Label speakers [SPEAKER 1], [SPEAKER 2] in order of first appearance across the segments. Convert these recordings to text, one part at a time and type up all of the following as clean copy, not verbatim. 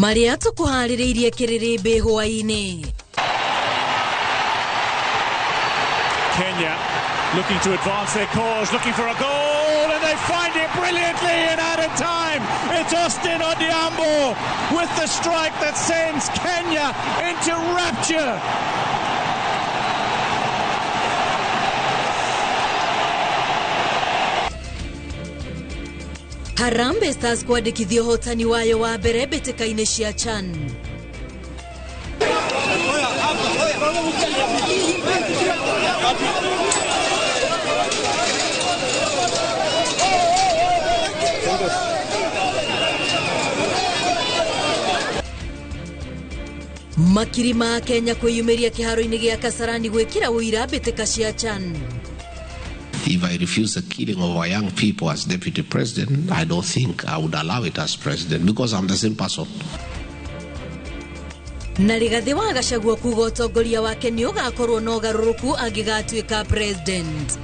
[SPEAKER 1] Marĩa tũkũharĩrĩirie kĩrĩrĩmbĩ hwaĩ-inĩ.
[SPEAKER 2] Kenya looking to advance their cause, looking for a goal, and they find it brilliantly in added time. It's Austin Odhiambo with the strike that sends Kenya into rapture.
[SPEAKER 1] Harambee Stars kwandĩkithia ũhotani wayo wa mbere mbĩtĩka-inĩ cia CHAN. Makiri ma Kenya kwĩyumĩria kĩharo-inĩ gĩa Kasarani gwĩkĩra ũira mbĩtĩka cia CHAN.
[SPEAKER 3] If I refuse the killing of our young people as deputy president, I don't think I would allow it as president because I'm the same person.
[SPEAKER 1] Na Rigathĩ wa Gachagua kuga ũtongoria wake nĩ ũgakorwo na ũgarũrũku angĩgatuĩka president.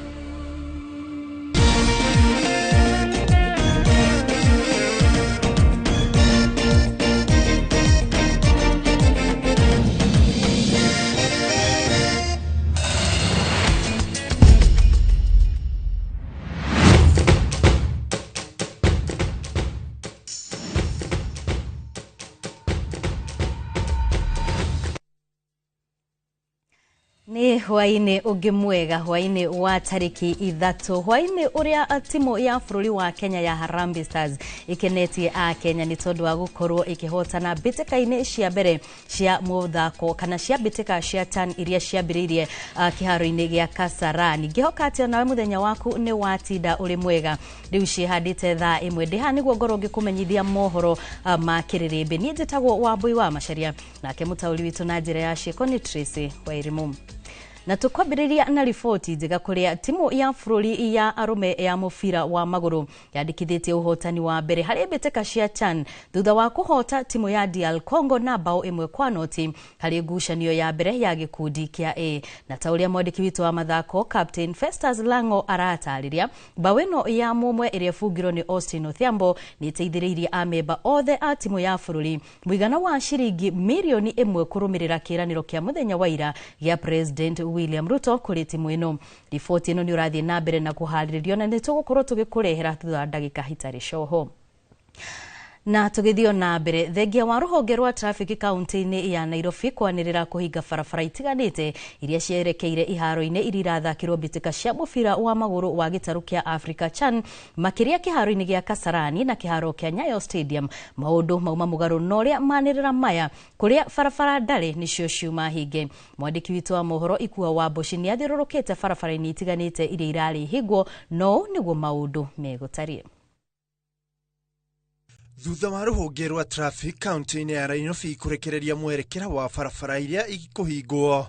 [SPEAKER 1] Nĩ hwaĩ-inĩ ũngĩ mwega, hwaĩ-inĩ wa tarĩki 3, hwaĩ-inĩ ũrĩa timu ya bũrũri wa Kenya ya Harambee Stars ĩkenetie a Kenya nĩ tondũ wa gũkorwo ĩkĩhotana mbĩtĩka-inĩ cia mbere cia mũthako kana cia mbĩtĩka cia CHAN iria ciambĩrĩirie kĩharo-inĩ gĩa Kasarani. Ngĩhoka atĩ onawe mũthenya waku nĩ watinda ũrĩ mwega. Rĩu ciĩhandĩte thaa 1 ndĩ haha nĩguo ngorwo ngĩkũmenyithia mohoro ma kĩrĩrĩmbĩ. Niĩ njĩtagwo Wambui wa Macharia, nake mũtaũri witũ na njĩra ya ciĩko nĩ Tracy Wairimu. Na tukwambĩrĩria na riboti njega kũrĩa timu ya bũrũri ya arũme ya mũbira wa magũrũ yandĩkithĩtie ũhotani wa mbere harĩ mbĩtĩka cia CHAN thutha wa kũhota timu ya DR Congo na bao 1-0 harĩ ngucanio ya mbere ya gĩkundi kĩa A. Na ta ũrĩa mwandĩki witũ wa mathako Captain Festus Lango aratarĩria, bao ĩno ya mũmwe ĩrĩa ĩbungirwo nĩ Austin Odhiambo nĩ ĩteithĩrĩirie amemba othe a timu ya bũrũri mũigana wa ciringi mirioni 1 kũrũmĩrĩra kĩĩranĩro kĩa mũthenya wa ira gĩa President William Ruto kũrĩ timu ĩno. Riboti ĩno nĩ ũrathiĩ na mbere na kũharĩrĩrio na nĩ tũgũkorwo tũgĩkũrehera thutha wa ndagĩka itarĩ coho. Na tũgĩthiĩ na mbere, thengia wa rũhonge rwa traffic kaunti-inĩ ya Nairobi kwanĩrĩra kũhinga barabara itiganĩte iria cierekeire iharo-inĩ iria irathakĩrwo mbĩtĩka cia mũbira wa magũrũ wa gĩtarũ kĩa Africa CHAN, makĩria kĩharo-inĩ gĩa Kasarani na kĩharo kĩa Nyayo Stadium. Maũndũ mauma mũgarũ na ũrĩa manĩrĩra maya kũrĩa barabara ndarĩ nĩcio ciuma hinge. Mwandĩki witũ wa mohoro Ikua wa Mboci nĩ athiũrũrũkĩte barabara-inĩ itiganĩte iria irarĩ hingwo, no nĩguo maũndũ megũtariĩ.
[SPEAKER 4] Thutha wa rũhonge rwa traffic kaunti-inĩ ya Nairobi kũrekereria mwerekera wa barabara iria ikũhingwo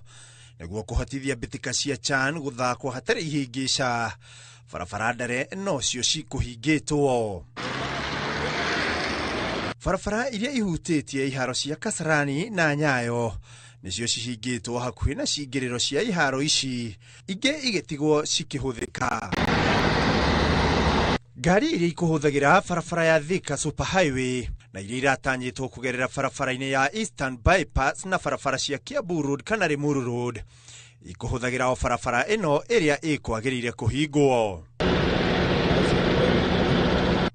[SPEAKER 4] nĩguo kũhotithia mbĩtĩka cia CHAN gũthakwo hatarĩ ihĩngĩca, barabara ndare nocio cikũhingĩtwo. Barabara iria ihutĩtie iharo cia Kasarani na Nyayo nĩcio cihingĩtwo hakuhĩ na cingĩrĩro cia iharo ici, ingĩ igĩtigwo cikĩhũthĩka. Ngari iria ikũhũthagĩra barabara ya Thika Super Highway na iria iratanyĩtwo kũgerera barabara-inĩ ya Eastern Bypass na barabara cia Kiambu Road kana Limuru Road ikũhũthagĩra o barabara ĩno ĩrĩa ĩkwagĩrĩire kũhingwo.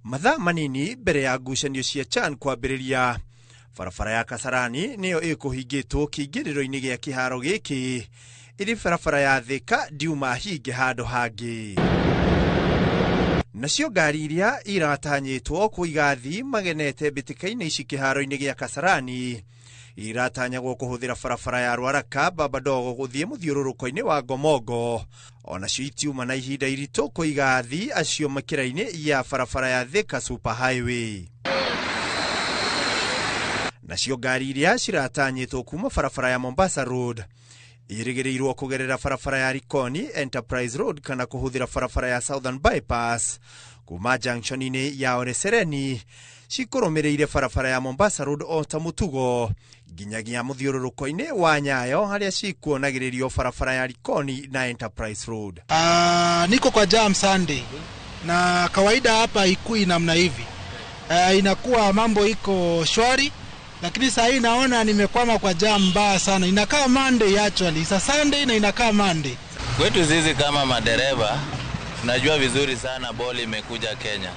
[SPEAKER 4] Mathaa manini mbere ya ngucanio cia CHAN kwambĩrĩria, barabara ya Kasarani nĩyo ĩkũhingĩtwo kĩingĩrĩro-inĩ gĩa kĩharo gĩkĩ, ĩrĩ barabara ya Thika ndiuma hinge handũ hangĩ. Nacio ngari iria iratanyĩtwo kũiga thi magenete mbĩtĩka-inĩ ici kĩharo-inĩ gĩa Kasarani iratanyagwo kũhũthĩra barabara ya Ruaraka Baba Dogo gũthiĩ mũthiũrũrũko-inĩ wa Ngomongo, onacio itiuma na ihinda iritũ kũiga thi acio makĩra-inĩ ya barabara ya Thika Super Highway. Nacio ngari iria ciratanyĩtwo kuma barabara ya Mombasa Road irĩgĩrĩirwo kũgerera barabara ya Likoni Enterprise Road kana kũhũthĩra barabara ya Southern Bypass kuma junction-inĩ ya Olesereni cikũrũmĩrĩire barabara ya Mombasa Road o ta mũtugo nginyagia mũthiũrũrũko-inĩ wa Nyayo harĩa cikuonagĩrĩrio barabara ya Likoni na Enterprise Road.
[SPEAKER 5] Niko kwa jam Sunday na kawaida hapa ikui namna hivi. Inakuwa mambo iko shwari. Lakini saa hii naona nimekwama kwa jam mbaya sana. Inakaa Monday actually. It's a Sunday na inakaa Monday.
[SPEAKER 6] Kwetu sisi kama madereva tunajua vizuri sana boli imekuja Kenya.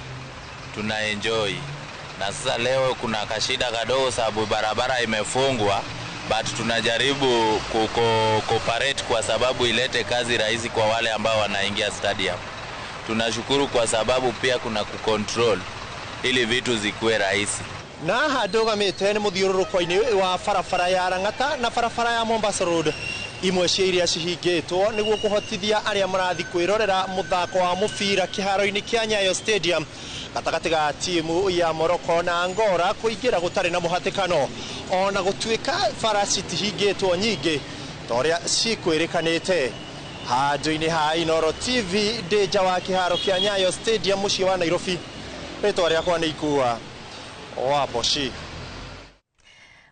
[SPEAKER 6] Tuna enjoy. Na sasa leo kuna kashida kadogo sababu barabara imefungwa, but tunajaribu cooperate kwa sababu ilete kazi rahisi kwa wale ambao wanaingia stadium. Tunashukuru kwa sababu pia kuna kucontrol ili vitu zikuwe rahisi.
[SPEAKER 4] Na haha ndũgamĩte nĩ mũthiũrũrũko-inĩ wa barabara ya Lang'ata na barabara ya Mombasa Road, imwe cia iria cihingĩtwo nĩguo kũhotithia arĩa marathiĩ kwĩrorera mũthako wa mũbira kĩharo-inĩ kĩa Nyayo Stadium gatagatĩ ga timu ya Morocco na Angola kũingĩra gũtarĩ na mũhatĩkano, ona gũtuĩka bara citihingĩtwo nyingĩ ta ũrĩa cikwĩrĩkanĩte. Handũ-inĩ ha Inooro TV ndĩ nja wa kĩharo kĩa Nyayo Stadium mũciĩ wa Nairobi, rĩtwa rĩakwa nĩ Ikua wa Boshi.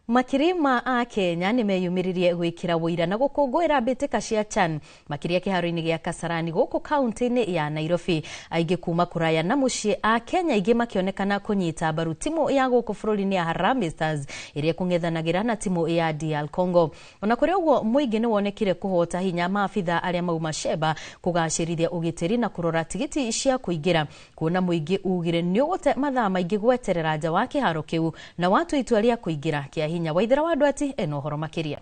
[SPEAKER 1] Makiri ma a Kenya nĩ meyumĩririe gwĩkĩra wũira na gũkũngũĩra mbĩtĩka cia CHAN makĩria kĩharo-inĩ gĩa Kasarani gũkũ kaunti-inĩ ya Nairobi. Aingĩ kuma kũraya na mũciĩ a Kenya aingĩ makĩonekana kũnyita mbaru timu ya gũkũ bũrũri-inĩ ya Harambee Stars ĩrĩa ĩkũng'ethanagĩra na timu ya DR Congo. Ona kũrĩ ũguo mũingĩ nĩ wonekire kũhota hinya maabitha arĩa mauma Sheba kũgacĩrithia ũgitĩri na kũrora tigiti cia kũingĩra, kuona mũingĩ ugire nĩ ũgũte mathaa maingĩ gweterera nja wa kĩharo kĩu na watua itua rĩa kũingĩra kĩa hinya. Waithera wa Ndwati ena ũhoro makĩria.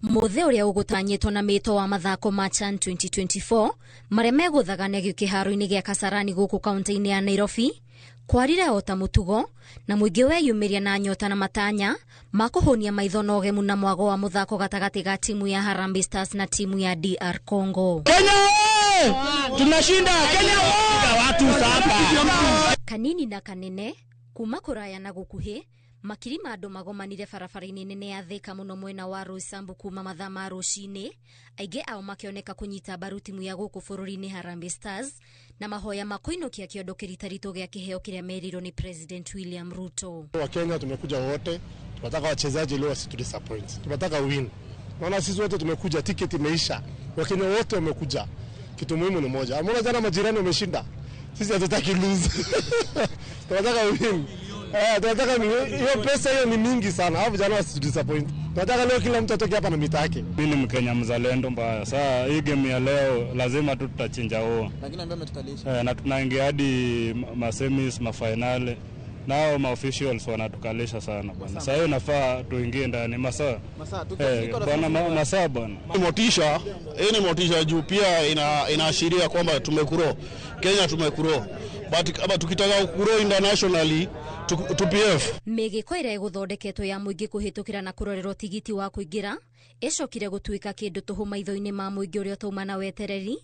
[SPEAKER 7] Mũthĩ ũrĩa ũgũtanyĩtwo na mĩto wa mathako ma CHAN 2024 marĩa megũthaganagio kĩharo-inĩ gĩa Kasarani gũkũ kaunti-inĩ ya Nairobi kwarire o ta mũtugo na mũingĩ weyumĩria na nyota na matanya ma kũhũnia maitho na ũgemu na mwago wa mũthako gatagatĩ ga timu ya Harambee Stars na timu ya DR Congo.
[SPEAKER 2] Kenya oye! Tunashinda! Kenya oye! Watu saba.
[SPEAKER 7] Kanini na kanene kuma kũraya na gũkuhĩ makiri ma andũ magomanire barabara-inĩ nene ya Thika mũno mwena wa Roysambu kuma mathaa ma rũcinĩ, aingĩ ao makĩoneka kũnyita mbaru timu ya gũkũ bũrũri-inĩ Harambee Stars na mahoya ma kũinũkia kĩondo kĩritaritũ gĩa kĩheo kĩrĩa merirwo nĩ President William Ruto.
[SPEAKER 8] Wakenya tumekuja wote, tunataka wachezaji leo wasitudisappoint, tunataka win. Naona sisi wote tumekuja, tiketi imeisha, Wakenya wote wamekuja. Kitu muhimu ni moja, mbona jana majirani wameshinda, sisi hatutaki lose. Tunataka win. Tunataka hiyo pesa, hiyo ni mingi sana. Hapo jana wasitudisappoint. Tunataka leo kila mtu atoke hapa na mita yake.
[SPEAKER 9] Mimi ni Mkenya mzalendo mbaya. Saa hii game ya leo lazima tu tutachinja huo.
[SPEAKER 10] Lakini ambaye ametukalisha.
[SPEAKER 9] Na tunaingia hadi masemis, mafinale. Nao ma officials wanatukalisha sana bwana. Sasa hiyo nafaa tuingie ndani masaa.
[SPEAKER 10] Masaa
[SPEAKER 9] bwana masaa bwana.
[SPEAKER 11] Motisha, hii ni motisha juu pia inaashiria kwamba tumekuro. Kenya tumekuro. But kama tukitaka kuro internationally TPF.
[SPEAKER 7] Mĩgĩko ĩrĩa ĩgũthondeketwo ya mũingĩ kũhĩtũkĩra na kũrorerwo tigiti wa kũingĩra ĩcokire gũtuĩka kĩndũ tũhũ maitho-inĩ ma mũingĩ ũrĩa ũtauma na wetereri.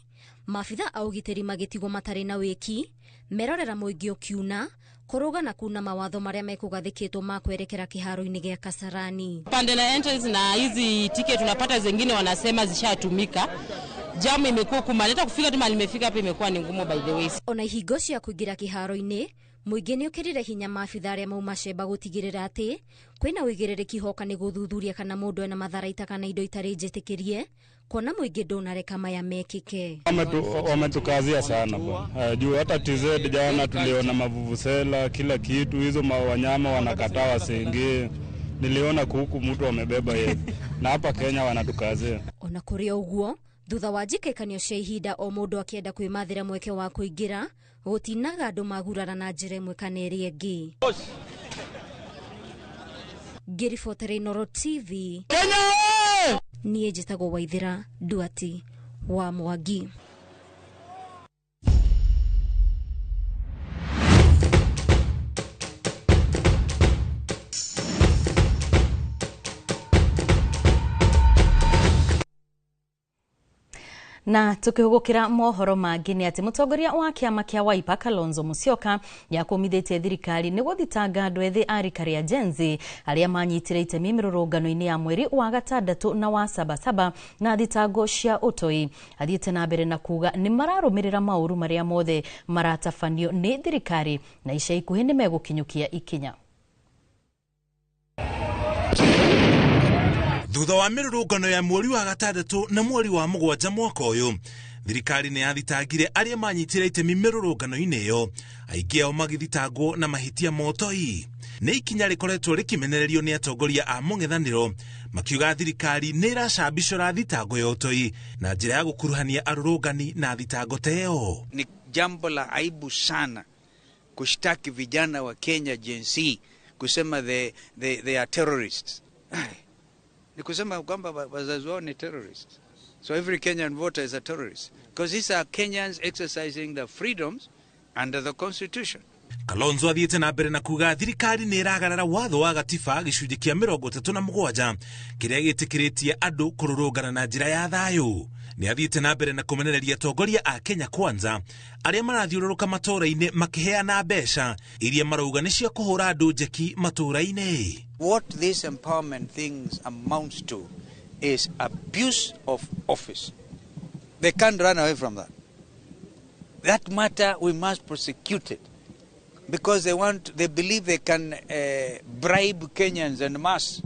[SPEAKER 7] Maabitha a ũgitĩri magĩtigwo matarĩ na wĩki merorera mũingĩ ũkiuna kũrũga na kuna mawatho marĩa mekũgathĩkĩtwo ma kwerekera kĩharo-inĩ gĩa Kasarani.
[SPEAKER 12] Pande na entrance na hizi ticket tunapata zingine wanasema zishatumika. Jamu imekuwa kumaleta kufika tu mahali imefika hapa imekuwa ni ngumu by the way.
[SPEAKER 7] Ona ihingo cia kũingĩra kĩharo-inĩ mũingĩ nĩ ũkĩrire hinya maabitha arĩa mauma Sheba gũtigĩrĩra atĩ kwĩna ũigĩrĩrĩki hoka nĩ gũthuthuria kana mũndũ ena matharaita kana indo itarĩ njĩtĩkĩrie, kuona mũingĩ ndũnareka maya mekĩke.
[SPEAKER 9] Wametukazia sana bwana. Juu hata TZ jana tuliona mavuvuzela kila kitu, hizo wanyama wanakataa wasiingie. Niliona kuku mtu amebeba yeye. Na hapa Kenya wanatukazia.
[SPEAKER 7] Ona kũrĩ ũguo thutha wa njĩkĩkanio cia ihinda o mũndũ akĩenda kwĩmathĩra mweke wa kũingĩra gũtinaga andũ magurara na njĩra ĩmwe kana ĩrĩa ĩngĩ. Ngĩribotera Inooro TV.
[SPEAKER 2] Kenya oye!
[SPEAKER 7] Niĩ njĩtagwo Waithera Nduati wa Mwangi.
[SPEAKER 1] Na tukihugukira mohoro mangi ni ati mutongoria wa kiama kia Wiper Kalonzo Musyoka yakumithĩtie thirikari ni guthitanga andu ethi a rika rĩa Gen Z aria manyitire itemi mirurungano-ini ya mweri wa gatandatũ na wa sabasaba na thitango cia ũtoi. Athiĩte na mbere na kuga ni mararumirira maũru maria mothe maratabanio ni thirikari na ica ikuhĩ ni megũkinyũkia ikinya.
[SPEAKER 13] Thutha wa mirurungano ya mweri wa gatandatũ na mweri wa mũgwanja mwaka ũyũ, thirikari nĩ yathitangire arĩa manyitire itemi mirurungano-inĩ ĩyo, aingĩ ao magĩthitangwo na mahĩtia ma ũtoi. Nĩ ikinya rĩkoretwo rĩkĩmenererio nĩ atongoria a mũng'ethanĩro makiuga thirikari nĩ ĩracambicũra thitango ya ũtoi na njĩra ya gũkuruhania arũrũngani na thitango ta ĩyo.
[SPEAKER 10] Ni jambo la aibu sana kushtaki vijana wa Kenya Gen Z kusema they are terrorists. Ni kusema kwamba wazazi wao ni terrorists. So every Kenyan voter is a terrorist because these are Kenyans exercising their freedoms under the constitution.
[SPEAKER 13] Kalonzo athiĩte na mbere na kuga thirikari nĩ ĩragarara watho wa gatiba gĩcunjĩ kĩa 37 kĩrĩa gĩtĩkĩrĩtie andũ kũrũrũngana na njĩra ya thayũ. Nĩ athiĩte na mbere na kũmenereria atongoria a Kenya Kwanza arĩa marathiũrũrũka matũũra-inĩ makĩheana mbeca iria marauga nĩ cia kũhũra andũ njeki matũũra-inĩ.
[SPEAKER 10] What this empowerment things amounts to is abuse of office. They can't run away from that. That matter, we must prosecute it because they believe they can bribe Kenyans en masse.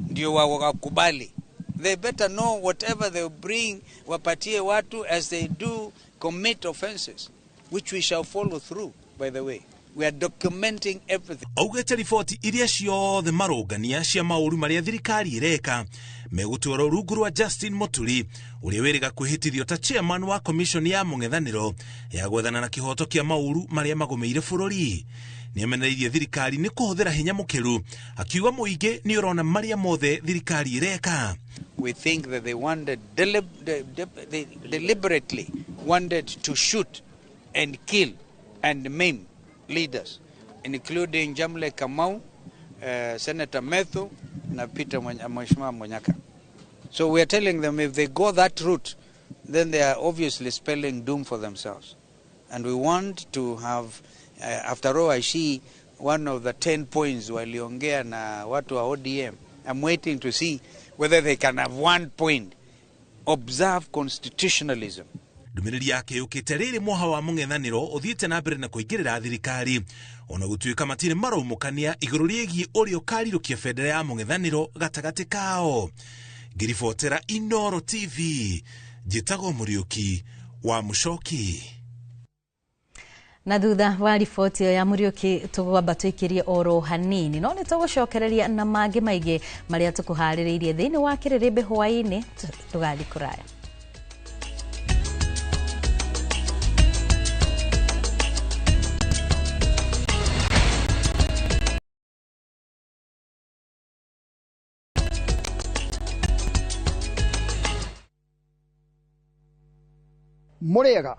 [SPEAKER 10] Ndio wakubali. They better know whatever they bring wapatie watu as they do commit offenses, which we shall follow through, by the way. We are documenting everything.
[SPEAKER 13] Augĩte riboti iria ciothe marũngania cia maũru marĩa thirikari ĩreka megũtwarwo rungu rwa Justin Muturi ũrĩa wĩrĩga kwĩhĩtithio ta chairman wa commission ya mũng'ethanĩro ya gwethana na kĩhoto kĩa maũru marĩa magũmĩire bũrũri. Nĩamenereirie thirikari nĩ kũhũthĩra hinya mũkĩru akiuga mũingĩ nĩ ũrona marĩa mothe thirikari ĩreka.
[SPEAKER 10] We think that they wanted they deliberately wanted to shoot and kill and maim leaders, including Jamle Kamau, Senator Methu, na Peter Mheshimiwa Munyaka. So we are telling them if they go that route, then they are obviously spelling doom for themselves. And we want to have, after all, I see one of the 10 points waliongea na watu wa ODM. I'm waiting to see whether they can have 1 point. Observe constitutionalism.
[SPEAKER 13] Ndũmĩrĩri yake yũkĩte rĩrĩ mwaha wa mũng'ethanĩro ũthiĩte na mbere na kũingĩrĩra thirikari ona gũtuĩka matirĩ maraumũkania igũrũ rĩgiĩ ũrĩa ũkarirũkia bendera ya mũng'ethanĩro gatagatĩ kao. Ngĩribotera Inoro TV, njĩtagwo Mũriũki wa Mũcoki.
[SPEAKER 1] Na thutha wa riboti ya Mũriũki tũgwamba tũikĩrie oro hanini no nĩ tũgũcokereria na mangĩ maingĩ marĩa tũkũharĩrĩirie thĩinĩ wa kĩrĩrĩmbĩ hwaĩ-inĩ. Tũgathiĩ kũraya.
[SPEAKER 14] Mũrĩega,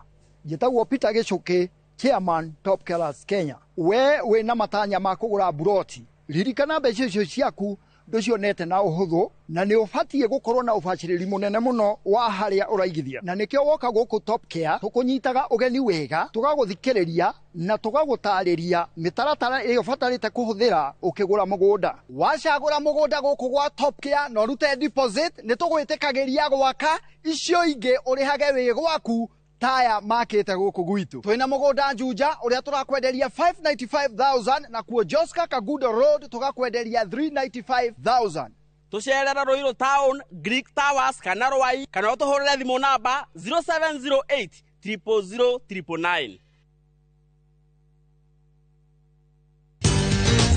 [SPEAKER 14] njĩtagwo Peter Gĩcũkĩ, chairman Top Killers Kenya. We wĩna matanya ma kũgũra buroti, ririkana mbeca icio ciaku ndũcionete na ũhũthũ, na nĩ ũbatiĩ gũkorwo na ũbacĩrĩri mũnene mũno wa harĩa ũraigithia. Na nĩkĩo woka gũkũ Top Care tũkũnyitaga ũgeni wega, tũgagũthikĩrĩria na tũgagũtarĩria mĩtaratara ĩrĩa ũbatarĩte kũhũthĩra ũkĩgũra mũgũnda. Wacagũra mũgũnda gũkũ gwa Top Care na ũrute deposit, nĩ tũgwĩtĩkagĩria gwaka icio ingĩ ũrĩhage wĩ gwaku taya makĩte gũkũ gwitũ. Twĩna mũgũnda Juja ũrĩa tũrakwenderia 595,000 na kuo Joska Kagudo Road tũgakwenderia 395,000.
[SPEAKER 15] Tũcerera Ruiru Town, Greek Towers kana Rwai kana ũtũhũrĩre thimũ namba 0708 000 999.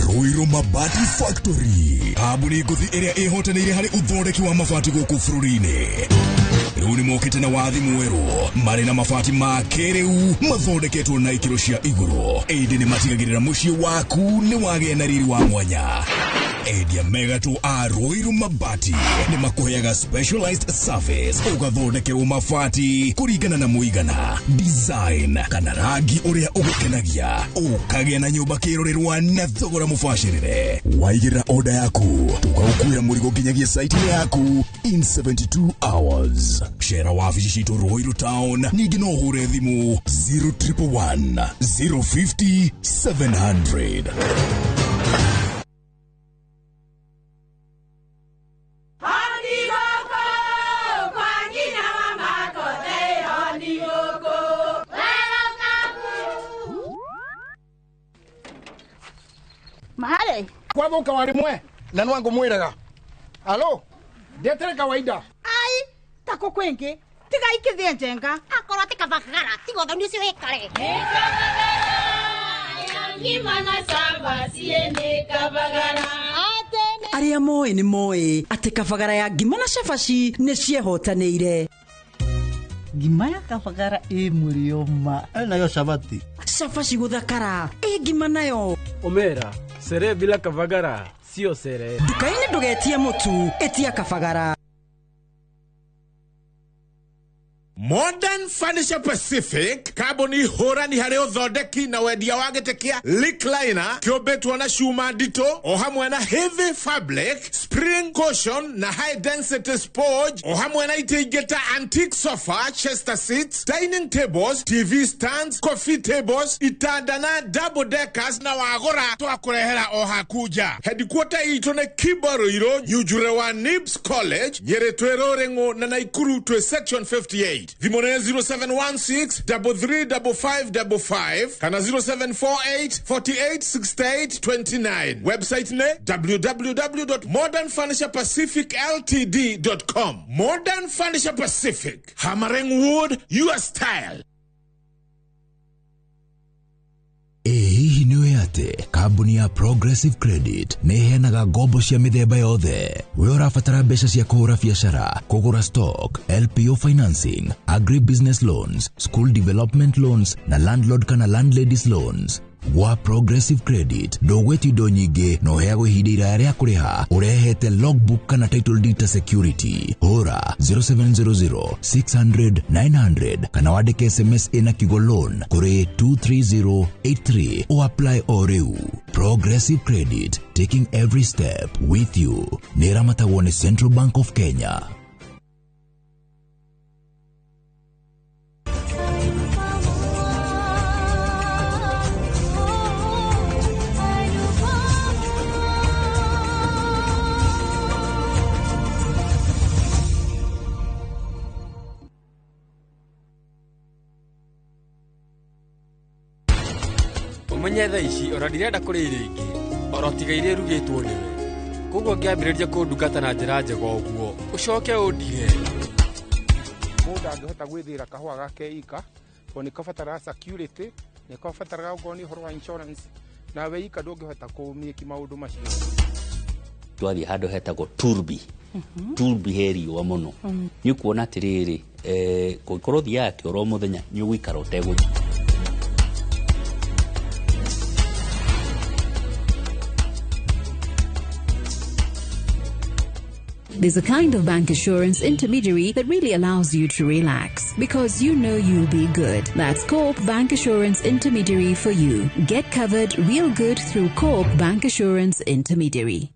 [SPEAKER 16] Ruiru Mabati Factory, kambuni ngũthi ĩrĩa ĩhotanĩire harĩ ũthondeki wa mabati gũkũ bũrũri-inĩ. Rĩu nĩmokĩte na wathi mwerũ marĩ na mabati ma kĩrĩu mathondeketwo na ikĩro cia igũrũ, ĩndĩ nĩmatigagĩrĩra mũciĩ waku nĩ wagĩa na riri wa mwanya. Endia megatũ a Ruiru Mabati nĩmakũheaga specialized service ũgathondekerwo mabati kũringana na mũigana, design kana rangi ũrĩa ũgũkenagia, ũkagĩa na nyũmba kĩrorerwa na thogora mũbacĩrĩre. Waigĩrĩra order yaku tũgagũkuĩra mũrigo nginyagia site-inĩ yaku in 72 hours. Cera wabici citũ Ruiru Town, ningĩ no ũhũre thimũ 0111 050 700.
[SPEAKER 17] Mahale
[SPEAKER 18] kwathuka wari mwe na nwangu mwiraga alo ndetere kawaida
[SPEAKER 17] ai tako kwingi tiga ikithie njenga akorwo ti kabakagara tiga uthoni ucio wikare.
[SPEAKER 19] cabaci nĩ kabagara.
[SPEAKER 20] Arĩa moĩ nĩ moĩ atĩ kabagara ya ngima na cabaci nĩ ciehotanĩire.
[SPEAKER 21] Ngima ya kabagara ĩ mũrĩo ma.
[SPEAKER 22] Nayo cabati.
[SPEAKER 20] Cabaci gũthakara ĩ ngima nayo.
[SPEAKER 23] Omera, sere bila kabagara sio sere.
[SPEAKER 20] Nduka-inĩ ndũgetie mũtu, ĩtia kabagara.
[SPEAKER 24] Modern Furniture Pacific kambuni hũrani harĩ ũthondeki na wendia wa gĩtĩ kĩa recliner kĩũmbĩtwo na cuma nditũ o hamwe na heavy fabric, spring cushion na high density sponge o hamwe na itĩ ingĩ ta antique sofa, chester seats, dining tables, TV stands, coffee tables, itanda na double deckers na wagũra twakũrehera o haku nja. Headquarter itũ nĩ Kibo Ruiru, Nyunjure wa Nibs College, Nyĩrĩ twĩ Rũrĩng'ũ na Naikuru twĩ section 58. Thimũ nĩ 0716 335555 kana 0748 48 68 29. Website nĩ www.modernfurniturepacificltd.com. Modern Furniture Pacific, hammering wood your style.
[SPEAKER 16] Ĩ hihi nĩ ũĩ atĩ kambuni ya Progressive Credit nĩ ĩheanaga ngombo cia mĩthemba yothe? We ũrabatara mbeca cia kũhũra biacara, kũgũra stock, LPO financing, agribusiness loans, school development loans na landlord kana landladies loans. Gwa Progressive Credit ndũgwĩtio indo nyingĩ na ũheagwo ihinda iraya rĩa kũrĩha ũrehete logbook kana title deed ta security. Hũra 0700 600 900 kana wandĩke SMS ĩna kiugo loan kũrĩ 23083 o apply o rĩu. Progressive Credit, taking every step with you. Nĩ ĩramatagwo nĩ Central Bank of Kenya.
[SPEAKER 23] Ũmenye thaa ici ona ndirenda kũrĩa irio ingĩ oro tiga iria irugĩtwo nĩwe, koguo ngĩambĩrĩria kũndungata na njĩra njega ũguo ũcoke ũndige.
[SPEAKER 18] Mũndũ angĩhota gwĩthĩra kahũa gake ika tondũ nĩ kabataraga security, nĩ kabataraga okorwo nĩ ũhoro wa insurance, nawe ika ndũngĩhota kũmĩki maũndũ macio.
[SPEAKER 25] Twathiĩ handũ hetagwo Turbi. Turbi he riũa mũno. Nĩ ũkuona atĩrĩrĩ, kũngĩkorwo ũthiaga kĩoro o mũthenya nĩ ũgũikara ũtegũthiĩ.
[SPEAKER 26] There's a kind of bank assurance intermediary that really allows you to relax because you know you'll be good. That's Co-op Bank Assurance Intermediary for you. Get covered real good through Co-op Bank Assurance Intermediary.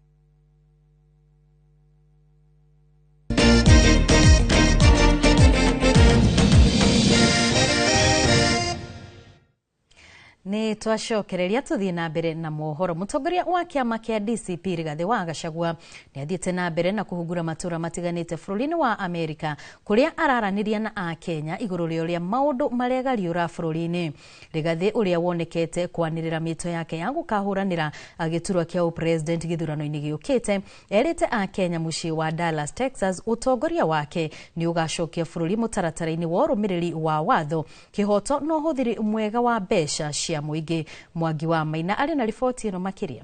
[SPEAKER 1] Nĩ twacokereria tũthiĩ na mbere na mohoro. Mũtongoria wa kĩama kĩa DCP Rigathĩ wa Gachagua nĩ athiĩte na mbere na kũhungura matũra matiganĩte bũrũri-inĩ wa Amerika kũrĩa araranĩria na akenya igũrũ rĩa ũrĩa maũndũ maregariũra bũrũri-inĩ. Rigathĩ ũrĩa wonekete kwanĩrĩra mĩto yake ya gũkahũranĩra gĩturwa kĩa ũpresident gĩthurano-inĩ gĩũkĩte erĩte akenya mũciĩ wa Dallas, Texas ũtongoria wake nĩ ũgacokia bũrũri mũtaratara-inĩ wa ũrũmĩrĩri wa watho, kĩhoto na ũhũthĩri mwega wa mbeca cia mũingĩ. Mwangi wa Maina arĩ na riboti ĩno makĩria.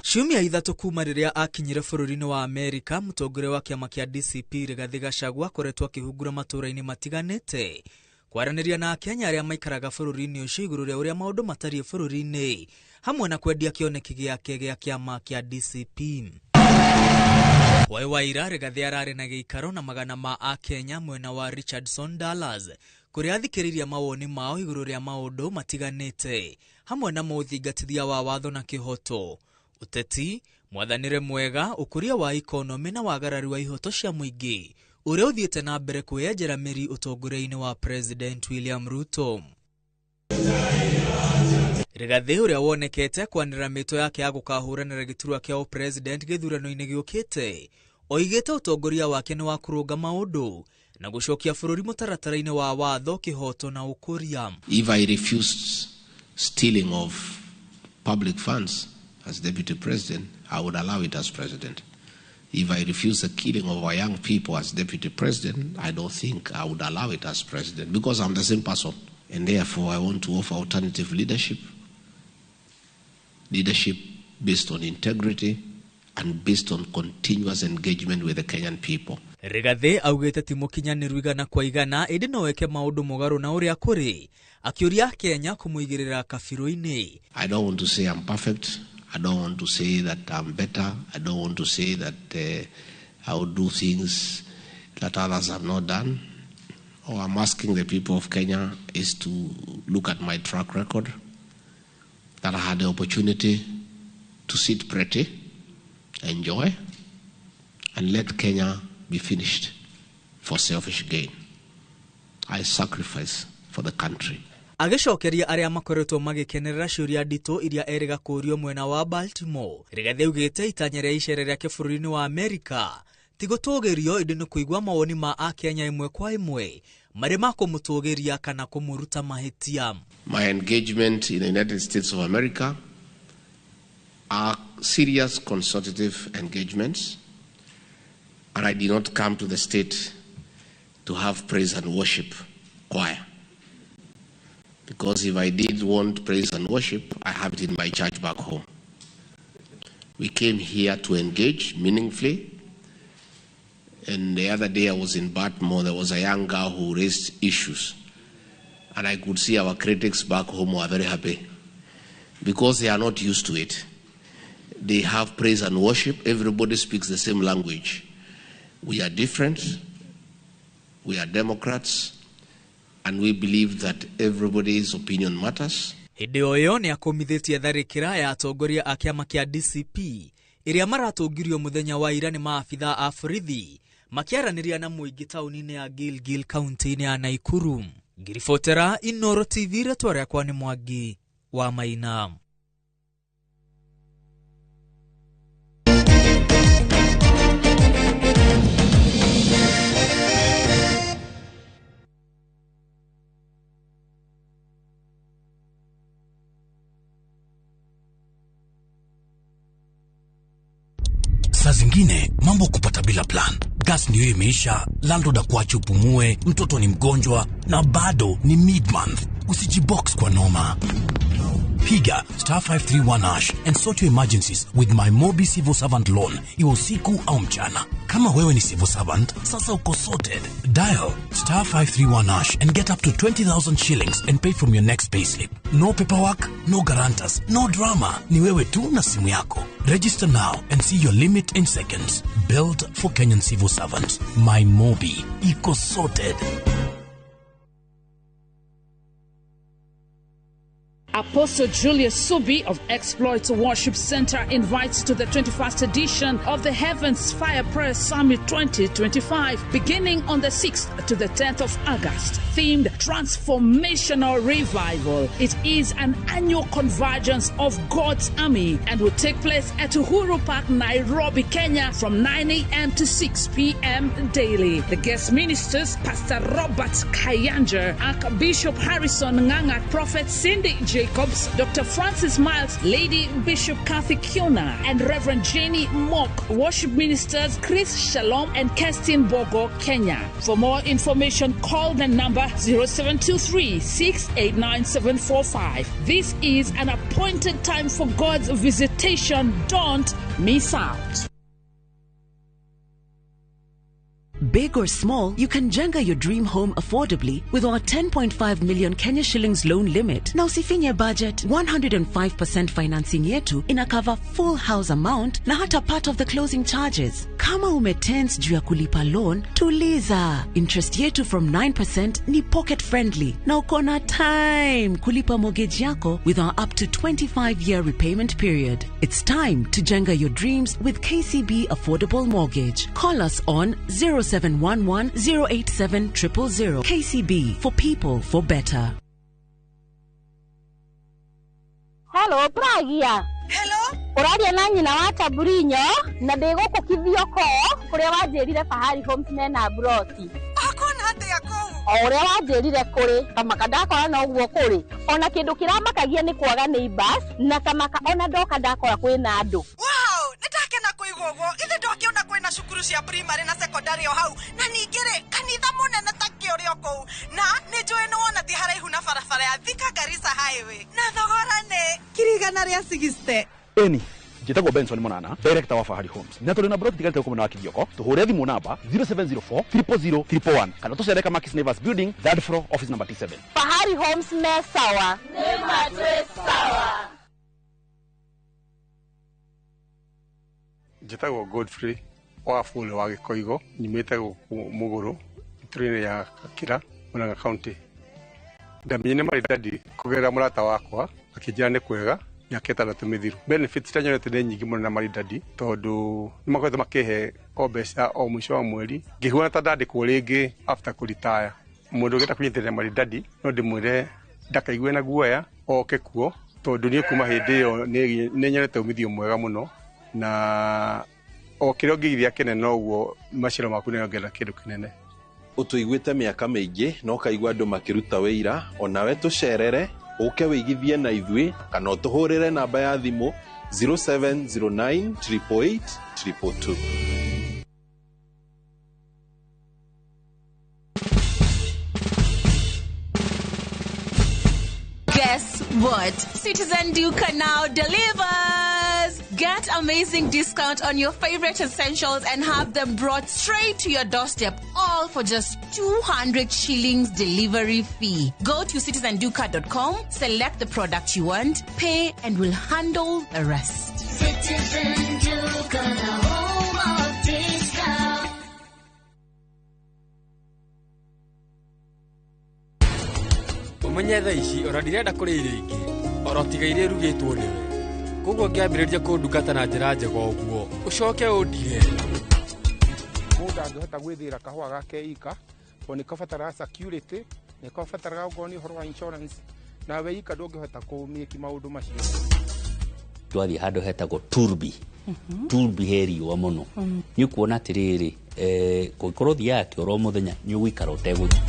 [SPEAKER 27] Ciumia ithatũ kuma rĩrĩa akinyire bũrũri-inĩ wa Amerika, mũtongoria wa kĩama kĩa DCP Rigathĩ Gachagua akoretwo akĩhungura matũũra-inĩ matiganĩte kwaranĩria na akenya arĩa maikaraga bũrũri-inĩ ũcio igũrũ rĩa ũrĩa maũndũ matariĩ bũrũri-inĩ hamwe na kwendia kĩoneki gĩake gĩa kĩama kĩa DCP. Hwaĩ wa ira Rigathĩ ararĩ na gĩikaro na magana ma akenya mwena wa Richardson, Dallas, kũrĩa athikĩrĩria mawoni mao igũrũ rĩa maũndũ matiganĩte hamwe na mũthingatithia wa watho na kĩhoto, ũteti, mwathanĩre mwega, ũkũria wa ikonomĩ na wagarari wa ihoto cia mũingĩ ũrĩa ũthiĩte na mbere kwĩyenjera mĩri ũtongoria-inĩ wa President William Ruto. Rigathĩ ũrĩa wonekete kwanĩrĩra mĩto yake ya gũkahũranĩra gĩturwa kĩa ũpresident gĩthurano-inĩ gĩũkĩte oigĩte ũtongoria wake nĩ wa kũrũnga maũndũ na gũcokia bũrũri mũtaratara-inĩ wa watho, kĩhoto na ũkũria.
[SPEAKER 3] If I refused stealing of public funds as deputy president, I would allow it as president. If I refuse the killing of our young people as deputy president, I don't think I would allow it as president, because I'm the same person. And therefore, I want to offer alternative leadership, leadership based on integrity and based on continuous engagement with the Kenyan people.
[SPEAKER 27] Rigathi augĩte ti mũkinyanĩru igana kwa igana ĩndĩ no eke maũndũ mũgarũ na ũrĩa kũrĩ, akĩũria Kenya kũmũigĩrĩra kabirũ-inĩ.
[SPEAKER 3] I don't want to say I'm perfect. I don't want to say that I'm better. I don't want to say that I will do things that others have not done. All I'm asking the people of Kenya is to look at my track record, that I had the opportunity to sit pretty, enjoy, and let Kenya be finished for selfish gain. I sacrifice for the country.
[SPEAKER 27] Agĩcokeria arĩa makoretwo magĩkenerera ciũria nditũ iria erĩga kũũrio mwena wa Baltimore, Rigathi augĩte itanya rĩa icera rĩake bũrũri-inĩ wa Amerika ti gũtũgĩrio ĩndĩ nĩ kũigua mawoni ma Akenya ĩmwe kwa ĩmwe marĩ ma kũmũtũgĩria kana kũmũruta mahĩtia.
[SPEAKER 3] My engagement in the United States of America are serious consultative engagements, and I did not come to the state to have praise and worship choir. Because if I did want praise and worship, I have it in my church back home. We came here to engage meaningfully. And the other day I was in Baltimore, there was a young girl who raised issues. And I could see our critics back home were very happy because they are not used to it. They have praise and worship. Everybody speaks the same language. We are different. We are Democrats. And we believe that everybody's opinion matters.
[SPEAKER 27] Hĩndĩ o ĩyo nĩ akũmithĩtie tharĩkĩra ya atongoria a kĩama kĩa DCP ĩrĩa maratũngirio mũthenya wa ira nĩ maabitha a borithi makĩaranĩria na mũingĩ taũni-inĩ ya Gilgil kaunti-inĩ ya Naikuru. Ngiribotera Inoro TV, rĩtwa rĩakwa nĩ Mwangi wa Maina.
[SPEAKER 4] Saa zingine mambo kupata bila plan. Gas ndio imeisha, landlord akuache upumue, mtoto ni mgonjwa na bado ni mid-month. Usijibox kwa noma. Piga star 531 hash and sort your emergencies with my Mobi Civil Servant Loan, iwe usiku au mchana. Kama wewe ni civil servant, sasa uko sorted. Dial star 531 hash and get up to 20,000 shillings and pay from your next payslip. No paperwork, no guarantors, no drama. Ni wewe tu na simu yako. Register now and see your limit in seconds. Built for Kenyan civil servants. My Mobi. Iko sorted.
[SPEAKER 5] Apostle Julius Subi of Exploits Worship Center invites to the 21st edition of the Heavens Fire Prayer Summit 2025, beginning on the 6th to the 10th of August, themed Transformational Revival. It is an annual convergence of God's army and will take place at Uhuru Park, Nairobi, Kenya, from 9 a.m. to 6 p.m. daily. The guest ministers, Pastor Robert Kayanja, Archbishop Harrison Nganga, Prophet Cindy Jacobs, Dr. Francis Miles, Lady Bishop Kathy Kiona, and Reverend Jenny Mock. Worship ministers Chris Shalom and Kerstin Bogo, Kenya. For more information, call the number 0723 689 745. This is an appointed time for God's visitation. Don't miss out.
[SPEAKER 6] Big or small, you can jenga your dream home affordably with our 10.5 million Kenya shillings loan limit. Na usifinye budget, 105% financing yetu ina cover full house amount na hata part of the closing charges. Kama umetense juu ya kulipa loan, tuliza. Interest yetu from 9% ni pocket friendly na uko na time kulipa mortgage yako with our up to 25-year repayment period. It's time to jenga your dreams with KCB Affordable Mortgage. Call us on 0711 087 000. KCB, for people, for better.
[SPEAKER 8] Hello, Pragia.
[SPEAKER 11] Hello.
[SPEAKER 8] Ũraria na nyina wa Taburinyo na ndĩ gũkũ Kithioko kũrĩa wanjĩrire Fahari Homes mena broti.
[SPEAKER 11] Akona atĩa kũu?
[SPEAKER 8] O ũrĩa wanjĩrire kũrĩ kamaka ndakora noguo kũrĩ. Ona kĩndũ kĩramakagia nĩ kwaga neighbors na kamaka ona ndoka ndakora kwĩna andũ.
[SPEAKER 11] Wow, nĩndakena kũigua ũguo. Ithe ndwakĩona kwĩna cukuru cia primary na secondary o hau na ningĩ rĩ kanitha mũnene ta kĩ ũrĩ o kũu na nĩ njũĩ nĩ wona ti haraihu na barabara. Highway na thogora nĩ 160,000.
[SPEAKER 2] Eni njĩtagwo Benson Monana, director wa Fahari Homes, na tũrĩ na broti tigarĩte gũkũ mwena wa Kithioko. Tũhũre thimũ namba 0704 000 111 kana tũcere Kamakis Neighbors Building, third floor, office number T7.
[SPEAKER 8] Fahari Homes me sawa.
[SPEAKER 19] Nĩ matwĩ sawa.
[SPEAKER 18] Njĩtagwo Godfrey Wafule wa Gĩkoigo, nyumĩte gũkũ Mũgũrũ, itũra-inĩ ya Gakira, Murang'a County. Ndamenyire Maridadi kũgerera mũrata wakwa, akĩnjĩra nĩ kwega mĩaka 6 mĩthiru. Benefits iria nyonete nĩ nyingĩ mũno na Maridadi, tondũ nĩ makoretwo makĩhe o mbeca o mũico wa mweri, ngĩhuana ta ndandĩkwo rĩngĩ after kũritaya. Mũndũ ũngĩenda kũnyitĩrĩra Maridadi no ndĩmwĩre ndakaigue na guoya, oke kuo, tondũ niĩ kuma hĩndĩ ĩyo nĩ nyonete umithio mwega mũno, na o kĩrĩa ũngĩigithia kĩnene noguo maciaro maku nĩongerera kĩndũ kĩnene.
[SPEAKER 7] Ũtũiguĩte mĩaka mĩingĩ na ũkaigua andũ makĩruta wĩira, onawe tũcerere ũke wĩigithie na ithuĩ kana ũtũhũrĩre namba ya thimũ 0709 888 222.
[SPEAKER 9] Guess what? Citizen Duka now delivers! Get amazing discount on your favorite essentials and have them brought straight to your doorstep, all for just 200 shillings delivery fee. Go to citizenduka.com, select the product you want, pay, and we'll handle the rest.
[SPEAKER 19] Citizen Duka, the home of discount.
[SPEAKER 23] Ũmenye thaa ici ona ndirenda kũrĩa irio ingĩ oro tiga iria irugĩtwo nĩwe, koguo ngĩambĩrĩria kũndungata na njĩra njega ũguo ũcoke ũndige.
[SPEAKER 18] Mũndũ angĩhota gwĩthĩra kahũa gake ika, tondũ nĩ kabataraga security, nĩ kabataraga okorwo nĩ ũhoro wa insurance, nawe ika ndũngĩhota kũmĩki maũndũ macio.
[SPEAKER 25] Twathiĩ handũ hetagwo Turbi. Turbi he riũa mũno. Nĩ ũkuona atĩrĩrĩ, kũngĩkorwo ũthiaga kĩoro o mũthenya nĩ ũgũikara ũtegũthiĩ.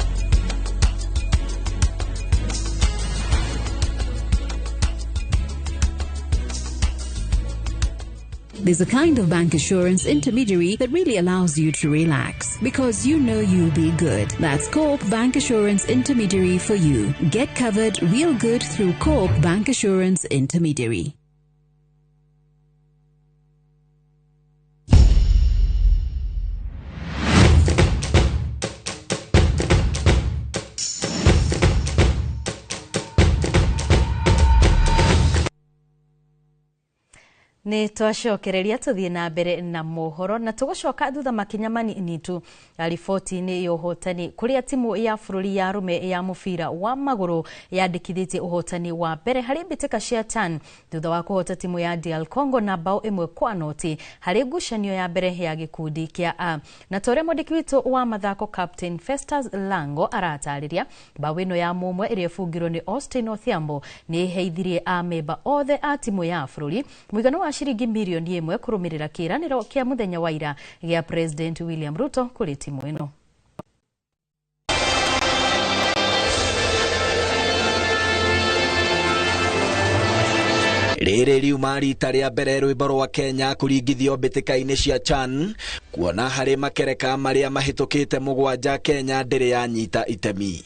[SPEAKER 26] There's a kind of bank assurance intermediary that really allows you to relax because you know you'll be good. That's Co-op Bank Assurance Intermediary for you. Get covered real good through Co-op Bank Assurance Intermediary.
[SPEAKER 1] Nĩ twacokereria tũthiĩ na mbere na mohoro na tũgũcoka thutha makinya manini tu riboti-inĩ ya ũhotani kũrĩa timu ya bũrũri ya arũme ya mũbira wa magũrũ yandĩkithĩtie ũhotani wa mbere harĩ mbĩtĩka cia CHAN thutha wa kũhota timu ya DR Congo na bao 1-0 harĩ ngucanio ya mbere ya gĩkundi kĩa A. Na ta ũrĩa mwandĩki witũ wa mathako Captain Festus Lango aratarĩria, bao ĩno ya mũmwe ĩrĩa ĩbungirwo nĩ Austin Odhiambo nĩ ĩheithirie amemba othe a timu ya bũrũri mũigana wa ciringi mirioni 1 kũrũmĩrĩra kĩĩranĩro kĩa mũthenya wa ira gĩa President William Ruto kũrĩ timu ĩno.
[SPEAKER 10] Rĩrĩ riuma rita rĩa mbere rwĩmbo rwa Kenya kũringithio mbĩtĩka-inĩ cia CHAN, kuona harĩ makereka marĩa mahĩtũkĩte 7 Kenya ndĩrĩ yanyita itemi.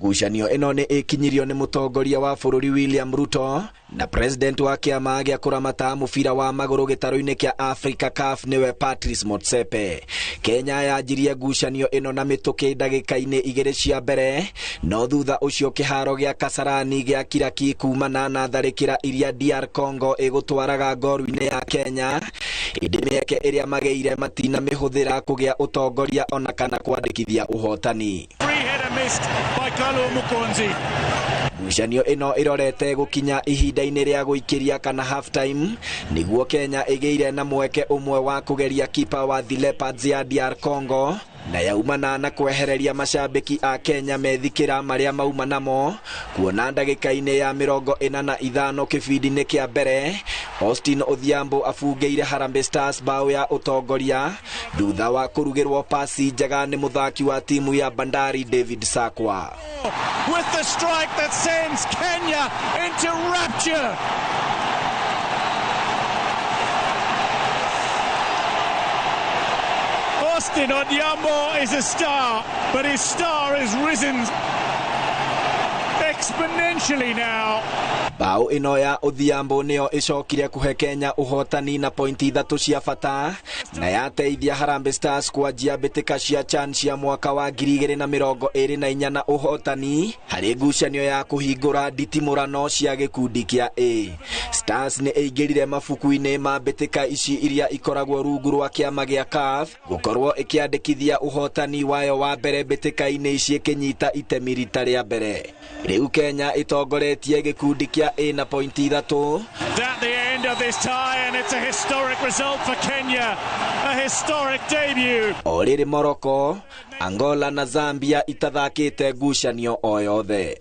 [SPEAKER 10] Ngucanio ĩno nĩ ĩkinyirio nĩ mũtongoria wa bũrũri William Ruto na president wa kĩama gĩa kũramata mũbira wa magũrũ gĩtarũ-inĩ kĩa Africa CAF nĩwe Patrice Motsepe. Kenya yanjirie ngucanio ĩno na mĩtũkĩ ndagĩka-inĩ 2 cia mbere, no thutha ũcio kĩharo gĩa Kasarani gĩa Kiraki kumana na tharĩkĩra iria DR Congo ĩgũtwaraga ngoru-inĩ ya Kenya, ĩndĩ mĩeke ĩrĩa magĩire matina mĩhũthĩra kũgĩa ũtongoria ona kana kwandĩkithia ũhotani. Ngucanio ĩno ĩrorete gũkinya ihinda-inĩ rĩa gũikĩria kana half time nĩguo Kenya ĩgĩire na mweke ũmwe wa kũgeria kipa wa The Leopards ya DR Congo na yaumana na kwehereria mashabiki a Kenya methikĩra marĩa mauma namo, kuona ndagĩka-inĩ ya 45 kĩbindi-inĩ kĩa mbere Austin Odhiambo abungĩire Harambee Stars bao ya ũtongoria thutha wa kũrugĩrwo pasi njega nĩ mũthaki wa timu ya Bandari David Sakwa.
[SPEAKER 12] With the strike that sends Kenya into rapture. Austin Odhiambo is a star, but his star has risen Exponentially now.
[SPEAKER 10] Bao ĩno ya Odhiambo nĩyo ĩcokire kũhe Kenya ũhotani na pointi 3 cia bata na yateithia Harambee Stars kwanjia mbĩtĩka cia CHAN cia mwaka wa 2024 na ũhotani harĩ ngucanio ya kũhingũra nditimũrano cia gĩkundi kĩa A. Stars nĩ ĩingĩrire mabuku-inĩ ma mbĩtĩka ici iria ikoragwo rungu rwa kĩama gĩa CAF gũkorwo ĩkĩandĩkithia ũhotani wayo wa mbere mbĩtĩka-inĩ ici ĩkĩnyita itemi rita rĩa mbere. Rĩu Kenya ĩtongoretie gĩkundi kĩa A na pointi 3.
[SPEAKER 12] At the end of this tie, and it's a historic result for Kenya, a historic debut.
[SPEAKER 10] O rĩrĩ Morocco, Angola na Zambia itathakĩte ngucanio o yothe.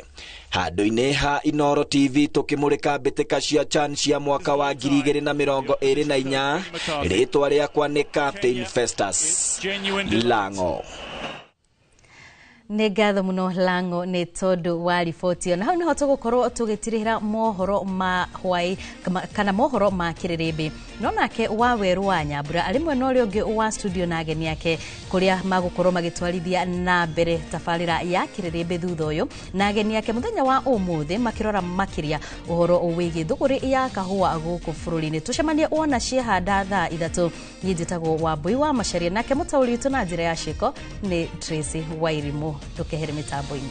[SPEAKER 10] Handũ-inĩ ha Inooro TV tũkĩmũrĩka mbĩtĩka cia CHAN cia mwaka wa 2024, rĩtwa rĩakwa nĩ Captain Festus Lango.
[SPEAKER 1] Nĩ ngatho mũno Lango nĩ tondũ wa riboti ĩyo. Na hau nĩho tũgũkorwo tũgĩtirĩra mohoro ma hwaĩ kana mohoro ma kĩrĩrĩmbĩ. No nake wa werũ wa Nyambura arĩ mwena ũrĩa ũngĩ wa studio na ageni ake kũrĩa magũkorwo magĩtwarithia na mbere tabarĩra ya kĩrĩrĩmbĩ thutha ũyũ, na ageni ake mũthenya wa ũmũthĩ makĩrora makĩria ũhoro wĩgiĩ thũgũrĩ ya kahũa gũkũ bũrũri-inĩ. Tũcemanie wona ciehanda thaa 3. Niĩ njĩtagwo Wambui wa Macharia, nake mũtaũri witũ na njĩra ya ciĩko nĩ Tracy Wairimũ. Tũkehere mĩtambo-inĩ.